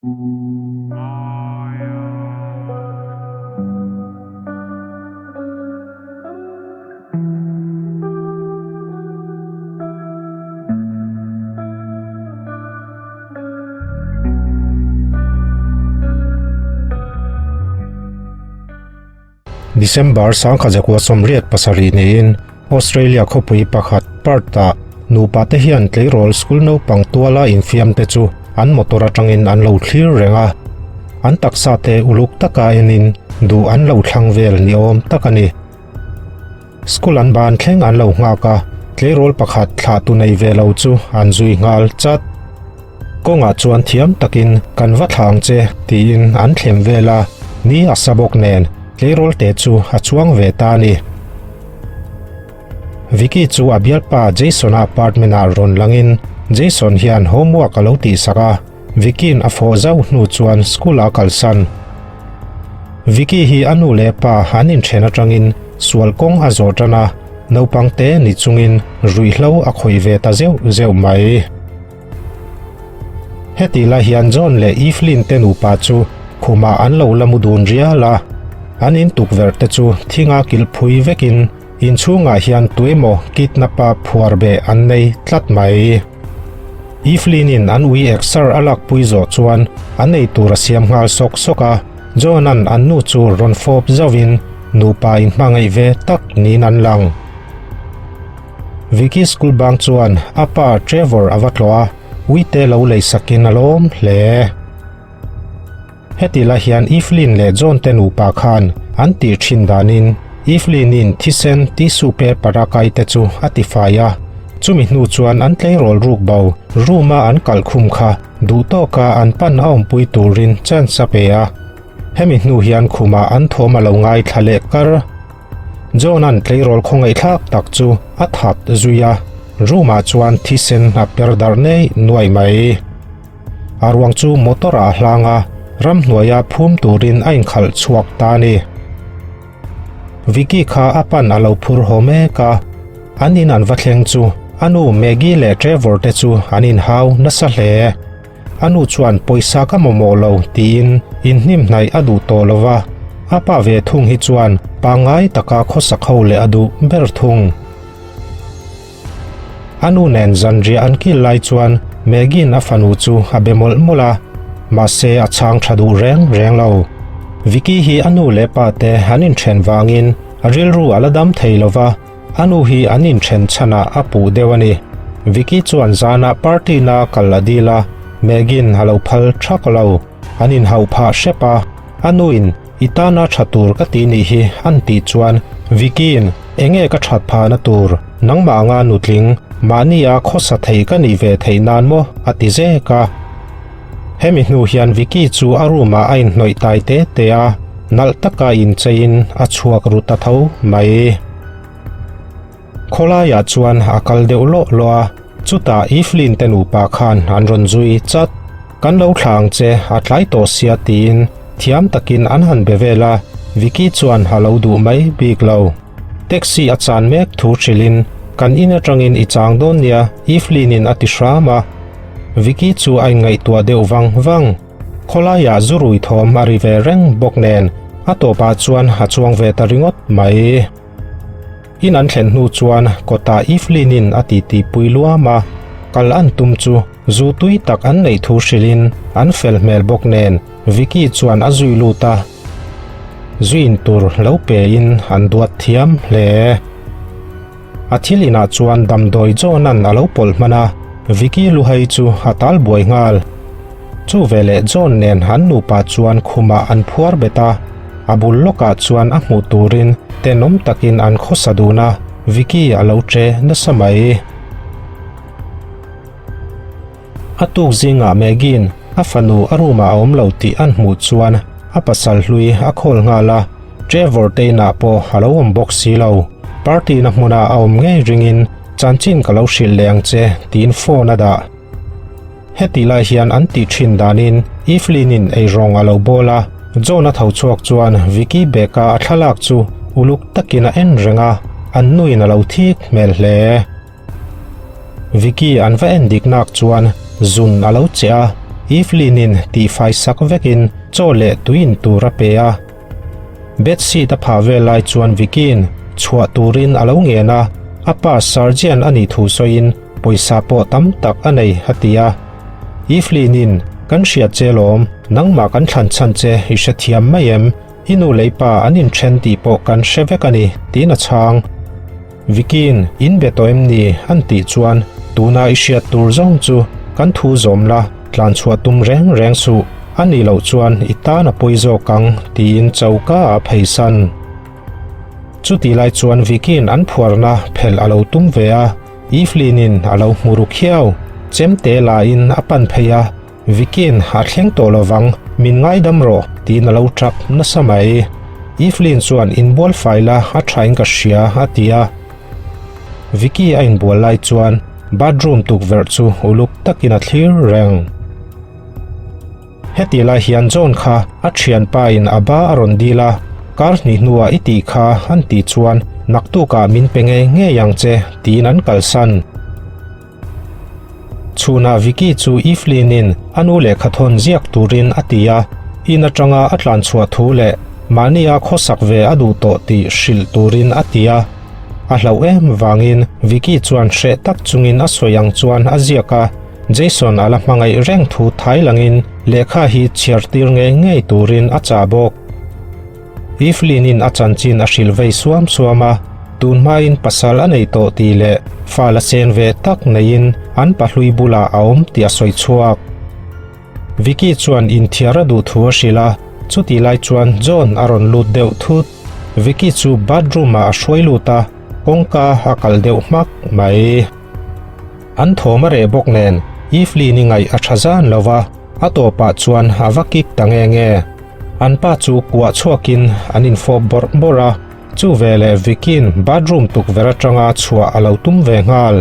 December 1987 niin Australia khawpui pakhat Perth-ah nupa te hian tleirawl school naupang tuala infiam te chu an motor atangin an lo thlir reng a. An taksa te uluk taka enin duh an lo thlang vel ni awm tak a ni. School an ban thleng an lo nghak a, tleirawl pakhat thlah tu nei ve lo chu an zui nghal chat. Kawngah chuan thiam takin kan va thlang che tiin an thlem vel a, ni a sa bawk nen tleirawl te chu a chuang ve ta a ni. Vicky chu a bialpa Jason-a apartment-ah rawn langin Jason hian homework a lo tihsak a, Vicky'n a fawh zauh hnu chuan school-ah a kalsan. Vicky hi a nu leh pa an inthen atangin sual kawng a zawh tan a, naupang te ni chungin ruihhlo a khawih ve ta zeuh zeuh mai. Heti lai hian John leh Evelyn te nupa chu khumah an lo la mu dun rial a, an in tukverh te chu thinga kilh phui vekin inchhungah hian tuemaw kidnap-a phuar beh an nei tlat mai. Evelyn-in an ui exer a lakpui zawh chuan an ei tur a siam nghal sawk sawk a, John-a'n an nu chu rawn fawp zauhin nupa inhmangaih ve tak niin an lang. Vicky school bang chuan a pa Trevor a va tlawh a, uite lo leisakin a lawm hle. Heti lai hian Evelyn leh John te nupa khan an tih thin danin Evelyn-in thisen tissue paper a kai te chu a ti fai a, chumi hnu chuan an tleirawl ruk bo room-a an kalh khum kha duh tawka an pan a awmpui turin chance a pe a. Hemi hnu hian khumah an thawm a lo ngaithla leh kar. John-a'n tleirawl khawngaihthlak tak chu a that zui a, room-ah chuan thisen a per darh nei nuai mai. A ruang chu motor ah a hlang a, ramhnuaia phum turin a inkhalh chhuak ta a ni. Vicky kha a pan a lo phur haw mek a, an in an va thleng chu a nu Maggie leh Trevor te chu an inhau nasa hle. A nu chuan pawisa ka mamawh lo tiin inhnimhnaih a duh tawh lo va, a pa ve thung hi chuan pangngai taka khawsak ho leh a duh ber thung. A nu nen zanriah an kil lai chuan Maggie-in a fanu chu a be mawlh mawlh a, mahse a chhang tha duh reng reng lo. Vicky hi a nu leh pa te an inthen vangin a rilru a la dam thei lo va, a nu hi an inthen chhanah a puh deuh a ni. Vicky chuan zanah party na kal a dil a, Maggie-in a lo phal thak lo. An inhauh phah hrep a, a nuin I tana tha tur ka ti nih hi an tih chuan Vicky-in enge ka that phahna tur, nangmah anga nutling, mahnia khawsa thei ka nih ve theih nan maw a ti zek a. Hemi hnu hian Vicky chu a room ah a inhnawih tai te te a, nalh taka incheiin a chhuak ru ta tho mai. Khawlaiah chuan a kal deuh lawh lawh a, chutah Evelyn te nupa khan an rawn zui chat. Kan lo thla ang che, a tlai tawh sia tiin thiam takin an han be vel a, Vicky chuan a lo duh mai bik lo. Taxi a chan mek thu hrilhin, Kan in atangin i chang dawn nia Evelyn-in a ti hram a. Vicky chu a inngaihtuah deuh vang vang. Khawlaiah zu rui thawm a ri ve reng bawk nen a tawpah chuan a chuang ve ta ringawt mai. In an thlen hnu chuan kawtah Evelyn-in a titi pui luam a, kal an tum chu zu tui tak an neih thu hrilhin an fel hmel bawk nen Vicky chuan a zui lut a, zuin tur lo pein an duat thiam hle. A thil inah chuan damdawi John-a'n a lo pawlh hman a, Vicky luhai chu a tal buai nghal. Chu veleh John nen an nupa chuan khumah an phuar bet a, a bul lawkah chuan a hmuh turin tenawm takin an khawsa dun a, Vicky a lo che nasa mai. A tuk zingah Maggie-in a fanu a room-ah a awm lo tih an hmuh chuan a pasal hlui a call nghal a, Trevor te inah pawh a lo awm bawk si lo. Party na hmuna a awm ngei ringin chanchin ka lo hrilh leh ang che tiin phone a dah. Heti lai hian an tih thin danin Evelyn-in eirawng a lo bawl a, John-a tho chhuak chuan Vicky bag-a a thlalak chu uluk takin a en reng a, an nuin a lo thik hmel hle. Vicky an va en dik nak chuan zun a lo che a. Evelyn-in tihfai sak vekin chaw leh tui in tur a pe a. Bedsheet a phah vel lai chuan Vicky-in chhuah turin a lo ngen a, a pa surgeon a nih thu sawiin pawisa pawh tam tak a nei a ti a. Evelyn-in, Kan hriat che lawm, nangmah kan thlan chhan che i hrethiam mai em? I nu leh i pa an inthen tih pawh kan hre vek a ni, tiin a chhang. Vicky-in, In be tawh em ni? an tih chuan, Tuna i hriat tur zawng chu kan thu zawm la, tlan chhuah tum reng reng suh, a nih loh chuan i tan a pawi zawk ang, tiin choka ah pheisan. Chutih lai chuan Vicky-in an phuarna phelh a lo tum ve a, Evelyn-in a lo hmu ru khiau. Chemte lain a pan phei a, Vicky-in a thleng tawh lovang, min ngaidam rawh, tiin a lo tap nasa mai. Evelyn chuan inbual fai la a thain ka hria a ti a. Vicky a inbual lai chuan bathroom tukverh chu uluk takin a thlir reng. Heti lai hian John kha a thianpa in a ba a rawn dil a, kar hnih hnuah i tih kha an tih chuan naktukah min pe ngei ngei ang che tiin an kalsan. Chhunah Vicky chu Evelyn-in a nu lehkhathawn ziak turin a ti a, in atanga a tlanchhuah thu leh mahnia khawsak ve a duh tawh tih hrilh turin a ti a. A hlauh em vangin Vicky chuan hreh tak chungin a sawi ang chuan a ziak a, Jason a la hmangaih reng thu thai langin lehkha hi chhiar tir ngei ngei turin a chah bawk. Evelyn-in a chanchin a hrilh vei suam suam a, tun hmain pasal a nei tawh tih leh fa la sen ve tak neiin an pahlui bulah a awm tih a sawi chhuak. Vicky chuan inthiar a duh thu a hrilh a, chutih lai chuan John a rawn lut deuh thut. Vicky chu bathroom-ah a hruai lut a, kawngka a kalh deuh hmak mai. An thawm a reh bawk nen Evelyn-i ngaih a tha zan lo va, a tawpah chuan a va kik ta nge nge. An pa chu kuah chhuakin an infawp bawrh bawrh a, chu veleh Vicky-in bathroom tukverh atanga chhuah a lo tum ve nghal.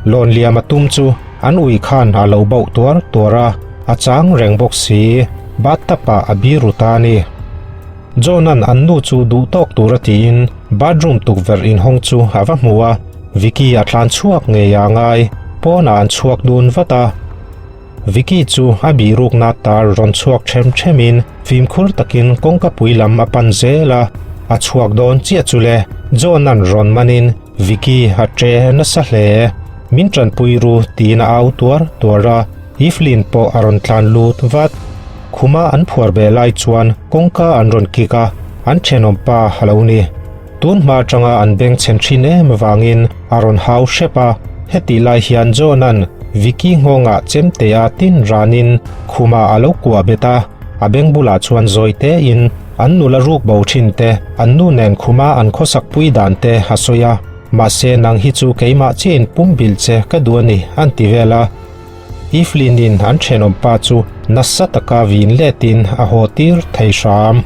Lawn liam a tum chu an ui khan a lo bauh tuar tuar a, a chang reng bawk si, bathtub-ah a biru ta a ni. John-a'n an nu chu duh tawk tura tiin bathroom tukverh inhawng chu a va hmu a, Vicky a tlan chhuak ngei a ngai, pawnah an chhuak dun vat a. Vicky chu a bihrukna tar rawn chhuak them themin fimkhur takin kawngka pui lam a pan zel a, a chhuak dawn chiah chu le, John-a'n rawn manin Vicky a che nasa hle. Min tanpui ru tiin a au tuar tuar a, Evelyn pawh a rawn tlan lut vat. Khuma an phuar ve lai chuan kawngka an rawn kik a, an thenawm pa a lo ni. Tun hma atanga an beng chhen thin em avangin a rawn hau hrep a, hetih lai hian John-a'n Vicky nghawngah chemtea tin ranin khumah a lo kuah bet a, a beng bulah chuan zawi tein an nula ruk bo thin te, an nu nen khuma an khawsak pui dan te a sawi a, mahse nang hi chu keimah chiahin pumbilh che ka duh a ni an ti vel a. Evelyn-in an thenawm pa chu nasa taka vin letin a haw tir thei hram.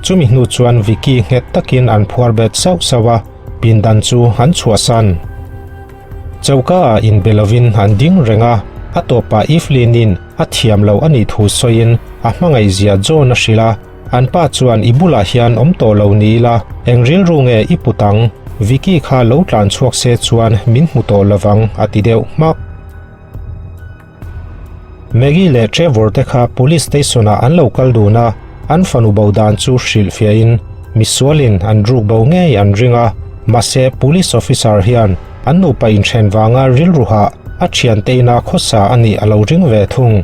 Chumi hnu chuan Vicky nghet takin an phuar bet sauh sauh a, pindan chu an chhuahsan. Choka ah inbe lovin an ding reng a, a tawpah Evelyn-in a thiam lo a nih thu sawiin a hmangaihzia John a hrilh a, an pa chuan i bulah hian awm tawh lo ni ila, eng rilru nge i put ang, Vicky kha lo tlan chhuak se chuan min hmu tawh lovang a ti deuh hmak. Maggie leh Trevor te kha police station ah an lo kal dun a, an fanu bo dan chu hrilhfiahin misualin an ruk bo ngei an ring a, mahse police officer hian an nupa inthen vanga rilru hah a thiante ina khawsa a nih a lo ring ve thung.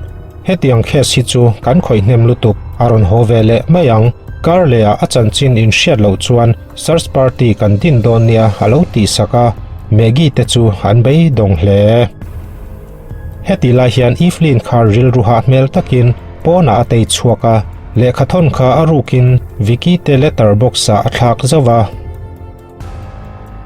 Hetiang case hi chu kan khawih hnem lutuk a rawn haw ve leh mai ang, kar leh ah a chanchin inhriat loh chuan search party kan din dawn nia a lo tihsak a, Maggie te chu an beidawng hle. Heti lai hian Evelyn kha rilru hah hmel takin pawnah a tei chhuak a, lehkhathawn kha a rukin Vicky te letter box ah a thlak zauh a.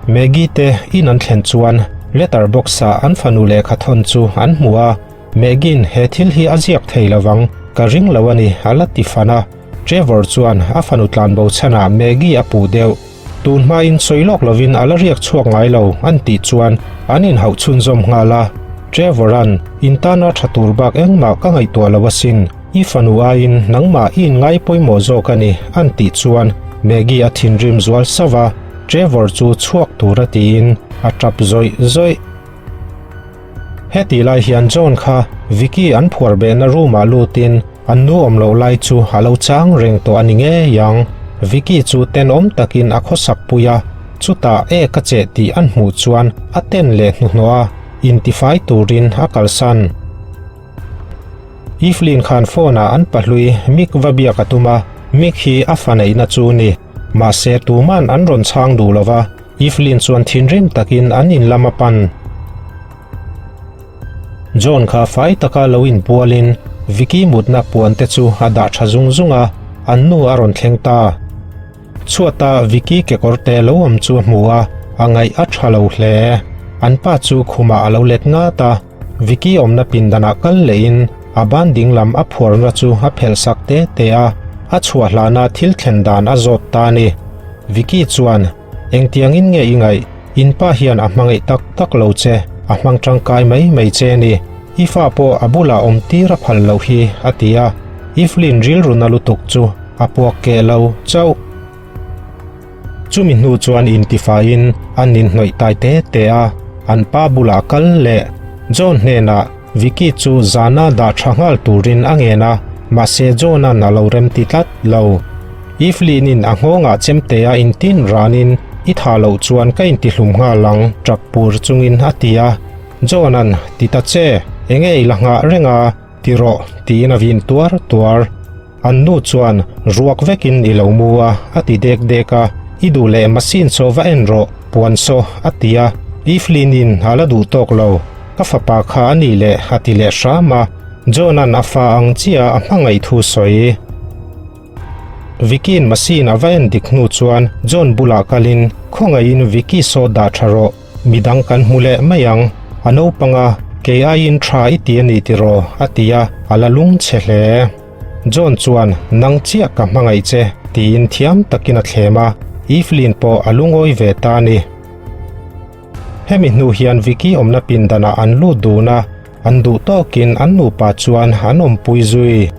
Maggie te in an thlen chuan letter box ah an fanu lehkhathawn chu an hmu a, Maggie-in he thil hi a ziak thei lovang, ka ring lo a ni a la ti fan a. Trevor chuan a fanu tlanbo chhanah Maggie a puh deuh. Tun hmain sawi lawk lovin a la riak chhuak ngai lo an tih chuan an inhauh chhunzawm nghal a. Trevor-a'n, In tana tha tur bak engmah ka ngaihtuah lo asin, i fanu aiin nangmah i inngai pawimawh zawk a ni an tih chuan Maggie a thinrim zual sauh a, Trevor chu chhuak tura tiin a tap zawih zawih. Hetih lai hian John kha Vicky an phuar behna room ah lutin an nu awm loh lai chu a lo chang reng tawh a ni ngei ang. Vicky chu tenawm takin a khawsak pui a, chutah e ka cheh tih an hmuh chuan a ten leh hnuhnawh a, intifai turin a kalsan. Evelyn khan phone ah an pahlui Mick va biak a tum a, Mick hi a fa neihna chu ni. Mahse tuman an rawn chhang duh lo va, Evelyn chuan thinrim takin an in lam a pan. John kha fai taka lo inbualin Vicky mutna puan te chu a dah tha zung zung a, an nu a rawn thleng ta. Chhuata Vicky kekawr te lo awm chu a hmu a, a ngaih a tha lo hle. An pa chu khumah a lo let ngat a, Vicky awmna pindanah kal lehin a ban dinglam a phuarna chu a phelh sak te te a, a chhuah hlana thil thlen dan a zawt ta a ni. Vicky chuan, Engtiangin nge i ngaih? In pa hian a hmangaih tak tak lo che, a hmang tangkai mai mai che a ni. I fa pawh a bulah awm tir a phal loh hi, a ti a. Evelyn rilruna lutuk chu a puak keh lo chauh. Chumi hnu chuan intifaiin an inhnawih tai te te a, an pa bulah kal leh John hnenah Vicky chu zana dah tha nghal turin a ngen a, mahse John-a'n a lo remti tlat lo. Evelyn-in a nghawngah chemtea intin ranin I tha loh chuan ka intihlum nghal ang tap pur chungin a ti a, John-a'n ti ta che, enge i la nghah reng a, ti rawh tiin a vin tuar tuar. An nu chuan ruak vekin i lo mu a, a ti dek dek a, I duh leh machine saw va en rawh, puan saw, a ti a. Evelyn-in a la duh tawk lo, Ka fapa kha a nih leh, a ti leh hram a. John-a'n a fa ang chiah a hmangaih thu sawi. Vicky-in machine a va en dik hnu chuan John bulah kalin, Khawngaihin Vicky saw dah tha rawh, Midang kan hmu leh mai ang, a naupang a, kei aiin tha i ti a ni tiraw? a ti a, a la lung chhe hle. John chuan, Nang chiah ka hmangaih che, tiin thiam takin a thlem a, Evelyn pawh a lungawi ve ta a ni. Hemi hnu hian Vicky awmna pindanah an lut dun a, an duh tawkin an nupa chuan an awmpui zui.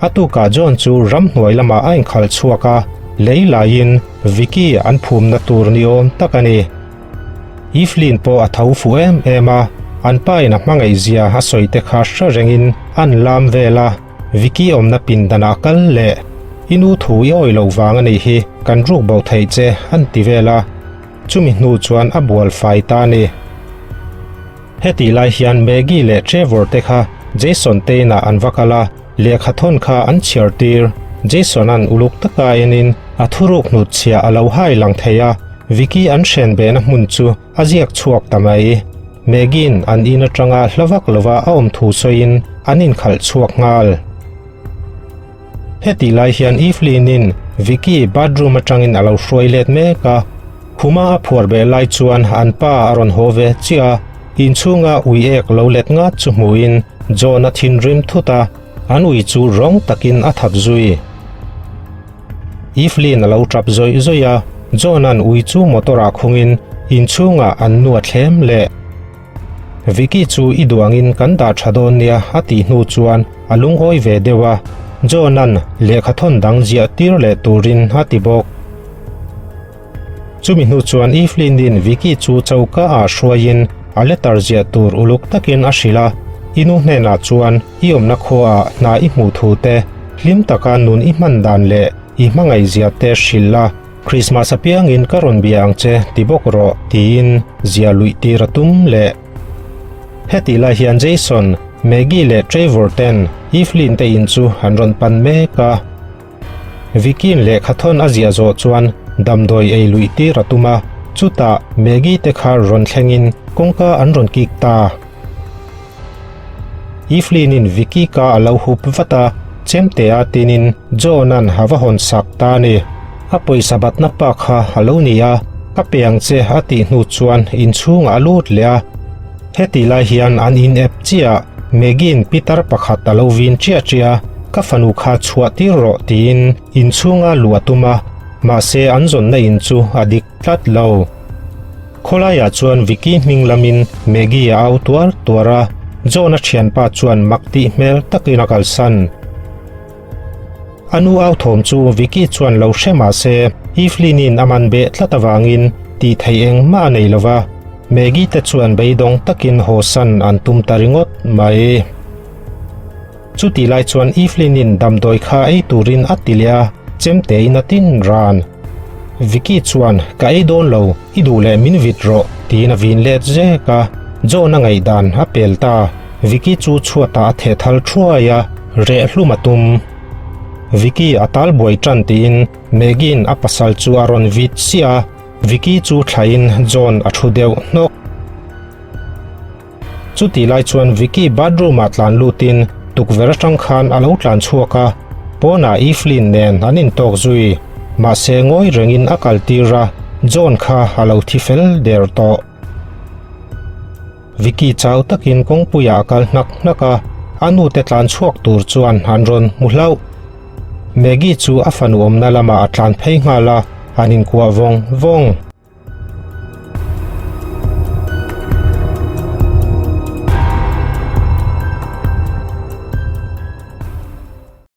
A tukah John chu ramhnuai lamah a inkhalh chhuak a, lei laiin Vicky an phumna tur ni awm tak a ni. Evelyn pawh a tho fuh em em a, an pa in a hmangaih zia a sawi te kha hre rengin an lam vel a, Vicky awmna pindanah kal leh I nu thu i awih loh vang a nih hi, kan ruk bo theih che an ti vel a, chumi hnu chuan a bual fai ta a ni. Hetih lai hian Maggie leh Trevor te kha Jason te inah an va kal a, lehkha thawn kha an chhiar tir. Jason-a'n uluk taka enin a thuruk hnutchhiah a lo hai lang thei a, Vicky an hren behna hmun chu a ziak chhuak ta mai. Maggie-in an in atanga hla vak lova a awm thu sawiin an inkhalh chhuak nghal. Hetih lai hian Evelyn-in Vicky bathroom atangin a lo hruai let mek a, khuma a phuar beh lai chuan an pa a rawn haw ve chiah a, inchhunga ui ek lo let ngat chu hmuhin John a thinrim thut a, an ui chu rawng takin a that zui. Evelyn a lo tap zawih zawih a, John-a'n ui chu motor-ah khungin inchhungah an nu a thlem leh. Vicky chu i duh angin kan dah tha dawn nia a tih hnu chuan a lungawi ve deuh a, John-a'n lehkha thawn dang ziah tir leh turin a ti bawk. Chumi hnu chuan Evelyn-in Vicky chu choka ah hruaiin a letter ziah tur uluk takin a hrilh a, I nu hnenah chuan i awmna khuaah hna i hmuh thu te, hlim taka nun i hman dan leh i hmangaihzia te hrilh la, Christmas apiangin ka rawn bia ang che ti bawk rawh tiin zia luih tir a tum leh. Hetih lai hian Jason, Maggie leh Trevor ten Evelyn te in chu an rawn pan mek a. Vicky'n lehkha thawn a ziah zawh chuan damdawi ei luih tir a tum a, chutah Maggie te kha rawn thlengin kawngka an rawn kik ta. Evelyn-in Vicky ka a lo hup vat a, chemtea tinin John-a'n a va hawn sak ta a ni. A pawisa batna pa kha a lo ni a, ka pe ang che a tih hnu chuan inchhungah a lut leh a. Hetih lai hian an in ep chiah, Maggie-in pitar pakhat a lo vin chiah chiah a, ka fanu kha chhuah tir rawh tiin inchhunga luh a tum a, mahse an zawnna in chu a dik tlat lo. Khawlaiah chuan Vicky hming lamin Maggie a au tuar tuar a, John-a thianpa chuan mak tih hmel takin a kalsan. A nu au thawm chu Vicky chuan lo hre mah se, Evelyn-in a man beh tlat avangin tih theih engmah a nei lo va. Maggie te chuan beidawng takin haw san an tum ta ringawt mai. Chutih lai chuan Evelyn-in damdawi kha ei turin a ti leh a, chemtein a tin ran. Vicky chuan, Ka ei dawn lo, i duh leh min vit rawh, tiin a vin let zek a. John-a ngaihdan a pel ta. Vicky chu chhuatah a theh thal thuai a, reh hlum a tum. Vicky a tal buai tan tiin Maggie-in a pasal chu a rawn vit chiah a, Vicky chu thlain John a thu deuh hnawk. Chutih lai chuan Vicky bathroom ah tlan lutin tukverh atang khan a lo tlan chhuak a, pawnah Evelyn nen an intawk zui. Mahse ngawi rengin a kal tir a, John kha a lo thi fel der tawh. Vicky chau takin kawngpuiah a kal hnak hnak a, a nute tlan chhuak tur chuan an rawn hmu hlauh. Maggie chu a fanu awmna lamah a tlan phei nghal a, an inkuah vawng vawng.